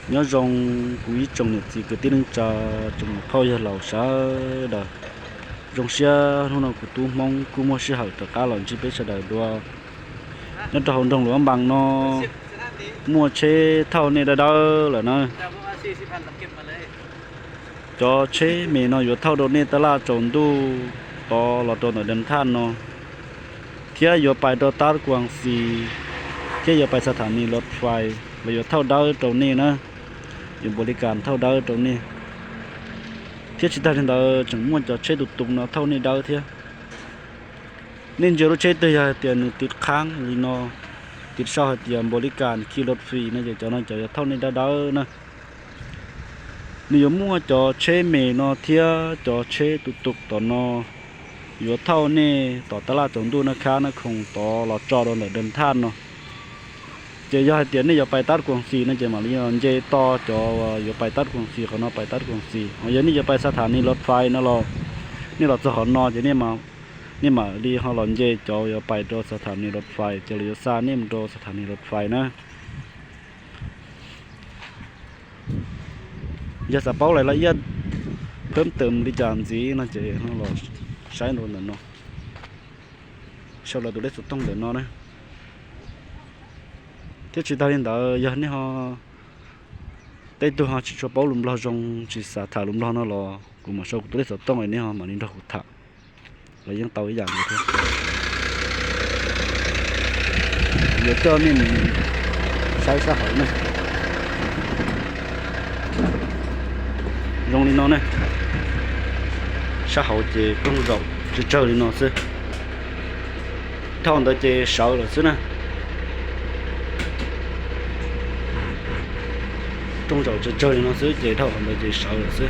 Nyob zoo kuv ib tsoom niam txiv kwv tij neej tsa, tsoom muam phauj yawg laus sawv daws. Zoo siab hnub no kuv tub Hmoob kuj muaj sij hawm rov qab los ntsib peb sawv daws dua. Nyob rau hauv nroog Luam Npas no muaj tsheb thauj nej dawb dawb lawm na. Cov tsheb me no yuav thauj rau nej tab laj tsaus ntuj tod los rau ntawm Dam Thaj no, thiab yuav pais rau Tab Kuam Xis, thiab yuav pais xa tham nis Los Fais los yuav thauj dawb rau nej na. Yuav npaum li kas thauj dawb rau nej. Thiab tsis tag li ntawd tseem muaj cov tsheb tus tus no thauj nej dawb thiab. Nej ntsia lub tsheb twg yog hais tias nws tiv qhaab li no, tiv sau hais tias npaum li kas khi Los Fais no ces cov no cov yuav thauj nej dawb dawb na. Nws yuav muaj cov tsheb me no thiab cov tsheb tus tus tom no yuav thauj nej tom tab laj tsaus ntuj na khab na khoos tod los tso rau ntawm Dam Thaj no. Ces yog hais tias nej yuav pais Tab Kuam Xis no ces mam li nce toj cov yuav pais Tab Kuam Xis qhov no pais Tab Kuam Xis. Ho yog nej yuav pais xa tham nis Los Fais no los nej los txog qhov no ces nej mam li ho los nce cov yuav pais rau xa tham nis Los Fais ces lawv yuav xa nej mus rau xa tham nis Los Fais na. Yog xav paub lawm los ib yam phab tawm li cas ntxiv no ces los saib rau ntawm no, sau los tus lej xov tooj ntawm no na. Thiab tsis tag li ntawd yog nej ho tej tug ho tsis tshua paub lus Nplog zoo, tsis xav tham lus Nplog no los kuv mam sau kuv tus lej xov tooj nej ho mam li nrog kuv tham los yeej tau ib yam nkaus thiab. Yuav coj nej mus saib sab hauv na. Zoo li no ne, sab hauv ces rooj zaum tsawg tsawg li no xwb. Dhau ntawd ces sawv lawm xwb na. Rooj zaum tsawg tsawg li no xwb ces dhau qhov ntawd ces sawv lawm xwb.